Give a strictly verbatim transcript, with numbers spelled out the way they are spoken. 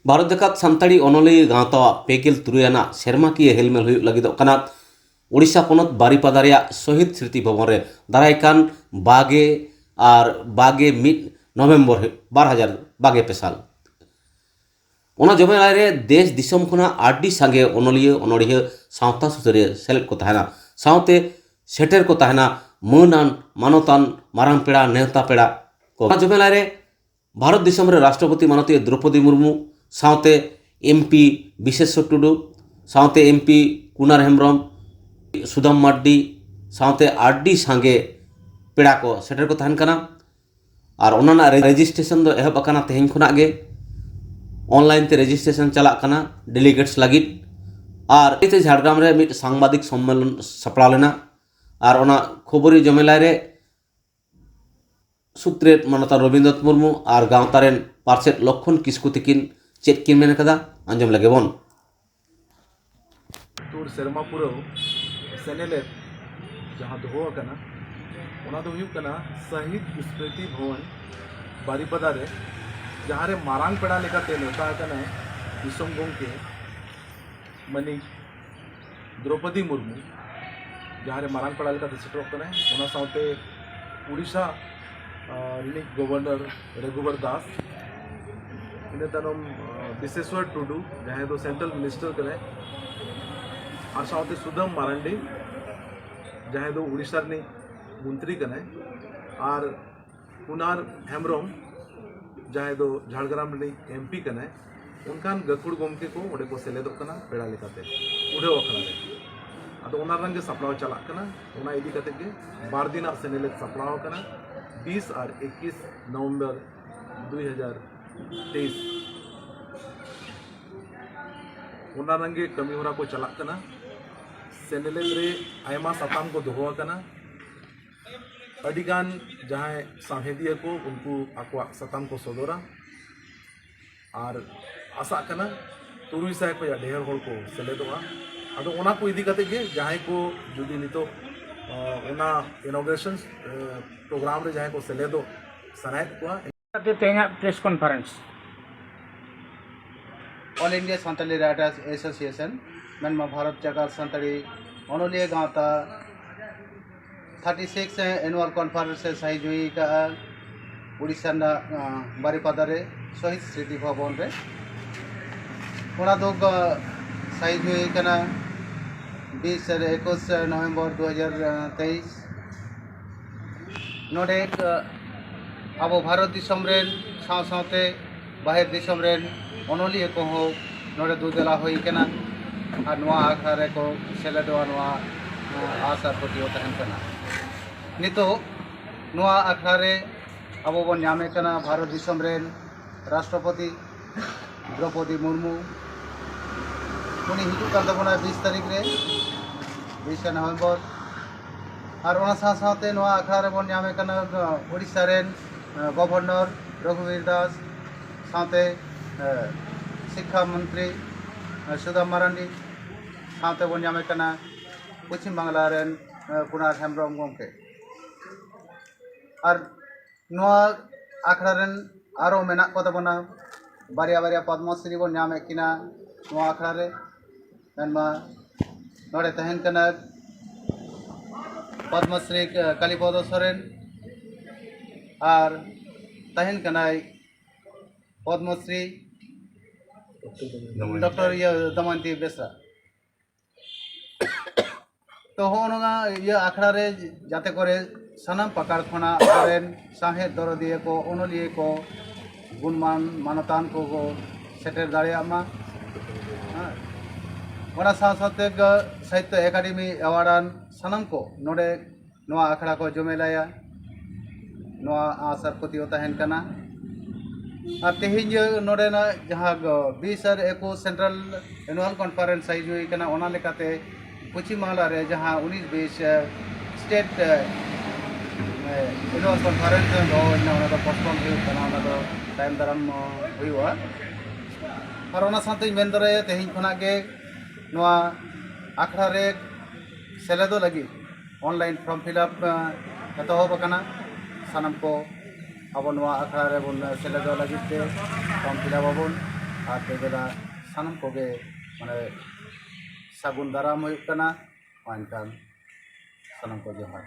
ᱵᱷᱟᱨᱚᱛ ᱡᱟᱠᱟᱛ ᱥᱟᱱᱛᱟᱲᱤ ᱚᱱᱚᱞᱤᱭᱟᱹ ᱜᱟᱶᱛᱟᱣᱟᱜ ᱯᱮ ᱜᱮᱞ ᱛᱩᱨᱩᱭ ᱟᱱᱟᱜ ᱥᱮᱨᱢᱟᱠᱤᱭᱟᱹ ᱦᱮᱞᱢᱮᱞ ᱦᱩᱭᱩᱜ ᱞᱟᱹᱜᱤᱫᱚᱜ ᱠᱟᱱᱟ ᱳᱰᱤᱥᱟ ᱯᱚᱱᱚᱛ ᱵᱟᱨᱤᱯᱟᱫᱟ ᱨᱮᱭᱟᱜ ᱥᱚᱦᱤᱫ ᱥᱢᱨᱤᱛᱤ ᱵᱷᱚᱵᱚᱱ ᱨᱮ ᱫᱟᱨᱟᱭ ᱠᱟᱱ ᱵᱟᱜᱮ ᱟᱨ ᱵᱟᱜᱮ ᱢᱤᱫ ᱱᱚᱵᱷᱮᱢᱵᱚᱨ ᱵᱟᱨ ᱦᱟᱡᱟᱨ ᱵᱟᱜᱮ ᱯᱮ ᱥᱟᱞ᱾ ᱚᱱᱟ ᱡᱚᱢᱮᱞᱟᱭ ᱨᱮ ᱫᱮᱥ ᱫᱤᱥᱚᱢ ᱠᱷᱚᱱᱟᱜ ᱟᱹᱰᱤ ᱥᱟᱸᱜᱮ ᱚᱱᱚᱞᱤᱭᱟᱹ, ᱚᱱᱚᱲᱦᱤᱭᱟᱹ, ᱥᱟᱶᱛᱟ ᱥᱩᱥᱟᱹᱨᱤᱭᱟᱹ ᱥᱮᱞᱮᱫ ᱠᱚ ᱛᱟᱦᱮᱱᱟ᱾ ᱥᱟᱶᱛᱮ ᱥᱮᱴᱮᱨ ᱠᱚ ᱛᱟᱦᱮᱱᱟ ᱢᱟᱹᱱᱟᱱ, ᱢᱟᱱᱚᱛᱟᱱ, ᱢᱟᱨᱟᱝ ᱯᱮᱲᱟ, ᱱᱮᱣᱛᱟ ᱯᱮᱲᱟ ᱠᱚ᱾ ᱚᱱᱟ ᱡᱚᱢᱮᱞᱟᱭ ᱨᱮ ᱵᱷᱟᱨᱚᱛ ᱫᱤᱥᱚᱢ ᱨᱮ ᱨᱟᱥᱴᱨᱚᱯᱚᱛᱤ ᱢᱟᱱᱚᱛᱤᱭᱟᱹ ᱫᱨᱚᱯᱚᱫᱤ ᱢᱩᱨᱢᱩ, ᱥᱟᱶᱛᱮ ᱮᱢᱯᱤ ᱵᱤᱥᱮᱥᱥᱚᱨ ᱴᱩᱰᱩ, ᱥᱟᱶᱛᱮ ᱮᱢᱯᱤ ᱠᱩᱱᱟᱨ ᱦᱮᱢᱵᱨᱚᱢ, ᱥᱩᱫᱟᱢ ᱢᱟᱨᱰᱤ, ᱥᱟᱶᱛᱮ ᱟᱹᱰᱤ ᱥᱟᱸᱜᱮ ᱯᱮᱲᱟ ᱠᱚ ᱥᱮᱴᱮᱨ ᱠᱚ ᱛᱟᱦᱮᱱ ᱠᱟᱱᱟ᱾ ᱟᱨ ᱚᱱᱟ ᱨᱮᱱᱟᱜ ᱨᱮ-, ᱨᱮᱡᱤᱥᱴᱨᱮᱥᱚᱱ ᱫᱚ ᱮᱦᱚᱵ ᱟᱠᱟᱱᱟ ᱛᱮᱦᱮᱧ ᱠᱷᱚᱱᱟᱜ ᱜᱮ᱾ ᱚᱱᱞᱟᱭᱤᱱ ᱛᱮ ᱨᱮᱡᱤᱥᱴᱨᱮᱥᱚᱱ ᱪᱟᱞᱟᱜ ᱠᱟᱱᱟ ᱰᱮᱞᱤᱜᱮᱴᱥ ᱞᱟᱹᱜᱤᱫ᱾ ᱟᱨ ᱱᱤᱛ ᱡᱷᱟᱲᱜᱨᱟᱢ ᱨᱮ ᱢᱤᱫ ᱥᱟᱝᱵᱟᱫᱤᱠ ᱥᱚᱢᱢᱮᱞᱚᱱ ᱥᱟᱯᱲᱟᱣ ᱞᱮᱱᱟ᱾ ᱟᱨ ᱚᱱᱟ ᱠᱷᱚᱵᱚᱨᱤᱭᱟᱹ ᱡᱚᱢᱮᱞᱟᱭ ᱨᱮ ᱥᱩᱛᱨᱮᱛ ᱢᱟᱱᱚᱛᱟᱱ ᱨᱚᱵᱤᱱᱫᱨᱚᱱᱟᱛᱷ ᱢᱩᱨᱢᱩ ᱟᱨ ᱜᱟᱶᱛᱟ ᱨᱮᱱ ᱯᱟᱨᱥᱮᱛ ᱞᱚᱠᱠᱷᱚᱱ ᱠᱤᱥᱠᱩ ᱛᱤᱠᱤᱱ ᱪᱮᱫ ᱠᱤᱱ ᱢᱮᱱ ᱠᱟᱫᱟ, ᱟᱸᱡᱚᱢ ᱞᱮᱜᱮ ᱵᱚᱱ᱾ ᱛᱩᱨ ᱥᱮᱨᱢᱟ ᱯᱩᱨᱟᱹᱣ ᱥᱮᱱᱮᱞᱮᱫ ᱡᱟᱦᱟᱸ ᱫᱚᱦᱚ ᱟᱠᱟᱱᱟ, ᱚᱱᱟ ᱫᱚ ᱦᱩᱭᱩᱜ ᱠᱟᱱᱟ ᱥᱟᱦᱤᱫ ᱥᱢᱨᱤᱛᱤ ᱵᱷᱚᱵᱚᱱ ᱵᱟᱨᱤᱯᱟᱫᱟ ᱨᱮ, ᱡᱟᱦᱟᱸ ᱨᱮ ᱢᱟᱨᱟᱝ ᱯᱮᱲᱟ ᱞᱮᱠᱟᱛᱮ ᱱᱮᱣᱛᱟ ᱟᱠᱟᱱᱟᱭ ᱫᱤᱥᱚᱢ ᱜᱚᱢᱠᱮ ᱢᱟᱹᱱᱤᱡ ᱫᱨᱚᱯᱚᱫᱤ ᱢᱩᱨᱢᱩ, ᱡᱟᱦᱟᱸ ᱨᱮ ᱢᱟᱨᱟᱝ ᱯᱮᱲᱟ ᱞᱮᱠᱟᱛᱮ ᱥᱮᱴᱮᱨᱚᱜ ᱠᱟᱱᱟᱭ, ᱚᱱᱟ ᱥᱟᱶᱛᱮ ᱩᱲᱤᱥᱥᱟ, ᱟᱸ, ᱨᱤᱱᱤᱡ ᱜᱚᱵᱷᱚᱨᱱᱚᱨ ᱨᱚᱜᱷᱩᱵᱚᱨ ᱫᱟᱥ, ᱤᱱᱟᱹ ᱛᱟᱭᱱᱚᱢ, ᱟᱸ, ᱵᱤᱥᱮᱥᱣᱚᱨ ᱴᱩᱰᱩ, ᱡᱟᱦᱟᱸᱭ ᱫᱚ ᱥᱮᱱᱴᱨᱟᱞ ᱢᱤᱱᱤᱥᱴᱟᱨ ᱠᱟᱱᱟᱭ, ᱟᱨ ᱥᱟᱶᱛᱮ ᱥᱩᱫᱟᱢ ᱢᱟᱨᱟᱱᱰᱤ, ᱡᱟᱦᱟᱸᱭ ᱫᱚ ᱩᱲᱤᱥᱥᱟ ᱨᱤᱱᱤᱡ ᱢᱚᱱᱛᱨᱤ ᱠᱟᱱᱟᱭ, ᱟᱨ ᱠᱩᱱᱟᱨ ᱦᱮᱢᱵᱨᱚᱢ, ᱡᱟᱦᱟᱸᱭ ᱫᱚ ᱡᱷᱟᱲᱜᱨᱟᱢ ᱨᱤᱱᱤᱡ ᱮᱢᱯᱤ ᱠᱟᱱᱟᱭ, ᱚᱱᱠᱟᱱ ᱜᱟᱹᱠᱷᱩᱲ ᱜᱚᱢᱠᱮ ᱠᱚ ᱚᱸᱰᱮ ᱠᱚ ᱥᱮᱞᱮᱫᱚᱜ ᱠᱟᱱᱟ ᱯᱮᱲᱟ ᱞᱮᱠᱟᱛᱮ ᱩᱰᱷᱟᱹᱣ ᱟᱠᱷᱲᱟ ᱨᱮ᱾ ᱟᱫᱚ ᱚᱱᱟ ᱨᱮᱱᱟᱜ ᱜᱮ ᱥᱟᱯᱲᱟᱣ ᱪᱟᱞᱟᱜ ᱠᱟᱱᱟ᱾ ᱚᱱᱟ ᱤᱫᱤ ᱠᱟᱛᱮ ᱜᱮ ᱵᱟᱨ ᱫᱤᱱᱟᱜ ᱥᱮᱱᱮᱞᱮᱫ ᱥᱟᱯᱲᱟᱣ ᱟᱠᱟᱱᱟ, ᱵᱤᱥ ᱟᱨ ᱮᱠᱤᱥ ᱱᱚᱵᱷᱮᱢᱵᱚᱨ ᱫᱩᱭ ᱦᱟᱡᱟᱨ ᱛᱮᱭᱤᱥ᱾ ᱚᱱᱟ ᱨᱮᱱᱟᱜ ᱜᱮ ᱠᱟᱹᱢᱤ ᱦᱚᱨᱟ ᱠᱚ ᱪᱟᱞᱟᱜ ᱠᱟᱱᱟ᱾ ᱥᱮᱱᱮᱞᱮᱫ ᱨᱮ ᱟᱭᱢᱟ ᱥᱟᱛᱟᱢ ᱠᱚ ᱫᱚᱦᱚ ᱟᱠᱟᱱᱟ᱾ ᱟᱹᱰᱤᱜᱟᱱ ᱡᱟᱦᱟᱸᱭ ᱥᱟᱶᱦᱮᱫᱤᱭᱟᱹ ᱠᱚ, ᱩᱱᱠᱩ ᱟᱠᱚᱣᱟᱜ ᱥᱟᱛᱟᱢ ᱠᱚ ᱥᱚᱫᱚᱨᱟ᱾ ᱟᱨ ᱟᱥᱟᱜ ᱠᱟᱱᱟ ᱛᱩᱨᱩᱭ ᱥᱟᱭ ᱠᱷᱚᱱᱟᱜ ᱰᱷᱮᱨ ᱦᱚᱲ ᱠᱚ ᱥᱮᱞᱮᱫᱚᱜᱼᱟ᱾ ᱟᱫᱚ ᱚᱱᱟ ᱠᱚ ᱤᱫᱤ ᱠᱟᱛᱮ ᱜᱮ ᱡᱟᱦᱟᱸᱭ ᱠᱚ ᱡᱩᱫᱤ ᱱᱤᱛᱚᱜ, ᱟᱸ, ᱚᱱᱟ ᱤᱱᱚᱜᱨᱮᱥᱚᱱ, ᱟᱸ, ᱯᱨᱳᱜᱨᱟᱢ ᱨᱮ ᱡᱟᱦᱟᱸᱭ ᱠᱚ ᱥᱮᱞᱮᱫᱚᱜ ᱥᱟᱱᱟᱭᱮᱫ ᱠᱚᱣᱟ, ᱛᱮᱦᱮᱧᱟᱜ press conference. All India Santali Writers Association, ᱢᱮᱱᱢᱟ ᱵᱷᱟᱨᱚᱛ ᱡᱟᱠᱟᱛ ᱥᱟᱱᱛᱟᱲᱤ ᱚᱱᱚᱞᱤᱭᱟᱹ ᱜᱟᱶᱛᱟ ᱛᱷᱟᱨᱴᱤ ᱥᱤᱠᱥ ᱮᱱᱩᱣᱟᱞ ᱠᱚᱱᱯᱷᱟᱨᱮᱱᱥ ᱮ ᱥᱟᱹᱦᱤ ᱡᱩᱦᱤ ᱟᱠᱟᱫᱼᱟ ᱩᱲᱤᱥᱥᱟ ᱨᱮᱱᱟᱜ ᱵᱟᱨᱤᱯᱟᱫᱟ ᱨᱮ ᱥᱚᱦᱤᱫ ᱥᱢᱨᱤᱛᱤ ᱵᱷᱚᱵᱚᱱ ᱨᱮ᱾ ᱚᱱᱟ ᱫᱚ ᱥᱟᱹᱦᱤ ᱡᱩᱦᱤ ᱠᱟᱱᱟ ᱵᱤᱥ ᱟᱨ ᱮᱠᱩᱥ ᱱᱚᱵᱷᱮᱢᱵᱚᱨ ᱫᱩ ᱦᱟᱡᱟᱨ ᱛᱮᱭᱤᱥ᱾ ᱱᱚᱰᱮ ᱟᱵᱚ ᱵᱷᱟᱨᱚᱛ ᱫᱤᱥᱚᱢ ᱨᱮᱱ ᱥᱟᱶ ᱥᱟᱶᱛᱮ ᱵᱟᱦᱮᱨ ᱫᱤᱥᱚᱢ ᱨᱮᱱ ᱚᱱᱚᱞᱤᱭᱟᱹ ᱠᱚᱦᱚᱸ ᱱᱚᱰᱮ ᱫᱩ ᱫᱮᱞᱟ ᱦᱩᱭ ᱠᱟᱱᱟ ᱟᱨ ᱱᱚᱣᱟ ᱟᱠᱷᱲᱟ ᱨᱮᱠᱚ ᱥᱮᱞᱮᱫᱚᱜᱼᱟ, ᱱᱚᱣᱟ ᱟᱸᱥ ᱟᱨ ᱯᱟᱹᱛᱭᱟᱹᱣ ᱛᱟᱦᱮᱱ ᱠᱟᱱᱟ᱾ ᱱᱤᱛᱚᱜ ᱱᱚᱣᱟ ᱟᱠᱷᱲᱟ ᱨᱮ ᱟᱵᱚ ᱵᱚᱱ ᱧᱟᱢᱮᱫ ᱠᱟᱱᱟ ᱵᱷᱟᱨᱚᱛ ᱫᱤᱥᱚᱢ ᱨᱮᱱ ᱨᱟᱥᱴᱨᱚᱯᱚᱛᱤ ᱫᱨᱚᱯᱚᱫᱤ ᱢᱩᱨᱢᱩ᱾ ᱩᱱᱤ ᱦᱤᱡᱩᱜ ᱠᱟᱱ ᱛᱟᱵᱚᱱᱟ ᱵᱤᱥ ᱛᱟᱹᱨᱤᱠᱷ ᱨᱮ, ᱵᱤᱥᱮ ᱱᱚᱵᱷᱮᱢᱵᱚᱨ᱾ ᱟᱨ ᱚᱱᱟ ᱥᱟᱶ ᱥᱟᱶᱛᱮ ᱱᱚᱣᱟ ᱟᱠᱷᱲᱟ ᱨᱮᱵᱚᱱ ᱧᱟᱢᱮ ᱠᱟᱱᱟ ᱩᱲᱤᱥᱥᱟ ᱨᱮᱱ ᱜᱚᱵᱷᱚᱨᱱᱚᱨ ᱨᱚᱜᱷᱩᱵᱤᱨ ᱫᱟᱥ, ᱥᱟᱶᱛᱮ ᱥᱤᱠᱠᱷᱟ ᱢᱚᱱᱛᱨᱤ ᱥᱩᱫᱟᱢ ᱢᱟᱨᱟᱱᱰᱤ, ᱥᱟᱶᱛᱮ ᱵᱚᱱ ᱧᱟᱢᱮ ᱠᱟᱱᱟ ᱯᱚᱪᱷᱤᱢ ᱵᱟᱝᱞᱟ ᱨᱮᱱ ᱠᱩᱱᱟᱨ ᱦᱮᱢᱵᱨᱚᱢ ᱜᱚᱢᱠᱮ᱾ ᱟᱨ ᱱᱚᱣᱟ ᱟᱠᱷᱲᱟ ᱨᱮᱱ ᱟᱨᱚ ᱢᱮᱱᱟᱜ ᱠᱚ ᱛᱟᱵᱚᱱᱟ, ᱵᱟᱨᱭᱟ ᱵᱟᱨᱭᱟ ᱯᱚᱫᱽᱢᱚᱥᱨᱤ ᱵᱚᱱ ᱧᱟᱢᱮᱫ ᱠᱤᱱᱟ ᱱᱚᱣᱟ ᱟᱠᱷᱲᱟ ᱨᱮ᱾ ᱢᱮᱱᱢᱟ ᱱᱚᱰᱮ ᱛᱟᱦᱮᱱ ᱠᱟᱱᱟ ᱯᱚᱫᱽᱢᱚᱥᱨᱤ ᱠᱟᱞᱤᱯᱚᱫᱚ ᱥᱚᱨᱮᱱ ᱟᱨ ᱛᱟᱦᱮᱱ ᱠᱟᱱᱟᱭ ᱯᱚᱫᱽᱢᱚᱥᱨᱤ ᱰᱚᱠᱴᱚᱨ ᱤᱭᱟᱹ ᱫᱚᱢᱚᱭᱚᱱᱛᱤ ᱵᱮᱥᱨᱟ᱾ ᱛᱚ ᱦᱚᱸᱜᱼᱚ ᱱᱚᱣᱟ ᱤᱭᱟᱹ ᱟᱠᱷᱲᱟ ᱨᱮ ᱡᱟᱛᱮ ᱠᱚᱨᱮ ᱥᱟᱱᱟᱢ ᱯᱟᱠᱟᱲ ᱠᱷᱚᱱᱟᱜ ᱟᱵᱚᱨᱮᱱ ᱥᱟᱶᱦᱮᱫ ᱫᱚᱨᱚᱫᱤᱭᱟᱹ ᱠᱚ, ᱚᱱᱚᱞᱤᱭᱟᱹ ᱠᱚ, ᱜᱩᱱᱢᱟᱱ ᱢᱟᱱᱚᱛᱟᱱ ᱠᱚᱠᱚ ᱥᱮᱴᱮᱨ ᱫᱟᱲᱮᱭᱟᱜ ᱢᱟ᱾ ᱦᱮᱸ᱾ ᱚᱱᱟ ᱥᱟᱶ ᱥᱟᱶᱛᱮ ᱜᱚ-, ᱥᱟᱦᱤᱛᱛᱚ ᱮᱠᱟᱰᱮᱢᱤ ᱮᱣᱟᱨᱰ ᱟᱱ ᱥᱟᱱᱟᱢ ᱠᱚ ᱱᱚᱰᱮ ᱱᱚᱣᱟ ᱟᱠᱷᱲᱟ ᱠᱚ ᱡᱚᱢᱮᱞᱟᱭᱟ, ᱱᱚᱣᱟ ᱟᱸᱥ ᱟᱨ ᱯᱟᱹᱛᱭᱟᱹᱣ ᱛᱟᱦᱮᱱ ᱠᱟᱱᱟ᱾ ᱟᱨ ᱛᱮᱦᱮᱧ ᱜᱮ ᱱᱚᱰᱮᱱᱟᱜ ᱡᱟᱦᱟᱸ ᱜᱚ-, ᱵᱤᱥ ᱟᱨ ᱮᱠᱩᱥ ᱥᱮᱱᱴᱨᱟᱞ ᱮᱱᱩᱣᱟᱞ ᱠᱚᱱᱯᱷᱟᱨᱮᱱᱥ ᱥᱟᱭᱤᱡ ᱦᱩᱭ ᱠᱟᱱᱟ, ᱚᱱᱟ ᱞᱮᱠᱟᱛᱮ ᱯᱚᱪᱷᱤᱢ ᱵᱟᱝᱞᱟ ᱨᱮ ᱡᱟᱦᱟᱸ ᱩᱱᱤᱥ ᱵᱤᱥ, ᱮ, ᱥᱴᱮᱴ, ᱮ, ᱮᱱᱩᱣᱟᱞ ᱠᱚᱱᱯᱷᱟᱨᱮᱱᱥ ᱫᱚᱦᱚ ᱦᱩᱭ ᱞᱮᱱᱟ, ᱚᱱᱟ ᱫᱚ ᱯᱳᱥᱴᱯᱳᱱ ᱦᱩᱭᱩᱜ ᱠᱟᱱᱟ, ᱚᱱᱟ ᱫᱚ ᱛᱟᱭᱚᱢ ᱫᱟᱨᱟᱢ, ᱚ, ᱦᱩᱭᱩᱜᱼᱟ᱾ ᱟᱨ ᱚᱱᱟ ᱥᱟᱶᱛᱮᱧ ᱢᱮᱱ ᱫᱟᱲᱮᱭᱟᱜᱼᱟ, ᱛᱮᱦᱮᱧ ᱠᱷᱚᱱᱟᱜ ᱜᱮ ᱱᱚᱣᱟ ᱟᱠᱷᱲᱟ ᱨᱮ ᱥᱮᱞᱮᱫᱚᱜ ᱞᱟᱹᱜᱤᱫ ᱚᱱᱞᱟᱭᱤᱱ ᱯᱷᱨᱚᱢ ᱯᱷᱤᱞᱟᱯ, ᱮ, ᱮᱛᱚᱦᱚᱵ ᱟᱠᱟᱱᱟ᱾ ᱥᱟᱱᱟᱢ ᱠᱚ ᱟᱵᱚ ᱱᱚᱣᱟ ᱟᱠᱷᱲᱟ ᱨᱮᱵᱚᱱ ᱥᱮᱞᱮᱫᱚᱜ ᱞᱟᱹᱜᱤᱫ ᱛᱮ ᱯᱷᱨᱚᱢ ᱯᱷᱤᱞᱟᱯ ᱟᱵᱚᱱ᱾ ᱟᱨ ᱛᱮᱵᱮᱞᱟ ᱥᱟᱱᱟᱢ ᱠᱚᱜᱮ ᱢᱟᱱᱮ ᱥᱟᱹᱜᱩᱱ ᱫᱟᱨᱟᱢ ᱦᱩᱭᱩᱜ ᱠᱟᱱᱟ᱾ ᱢᱟ ᱮᱱᱠᱷᱟᱱ ᱥᱟᱱᱟᱢ ᱠᱚ ᱡᱚᱦᱟᱨ᱾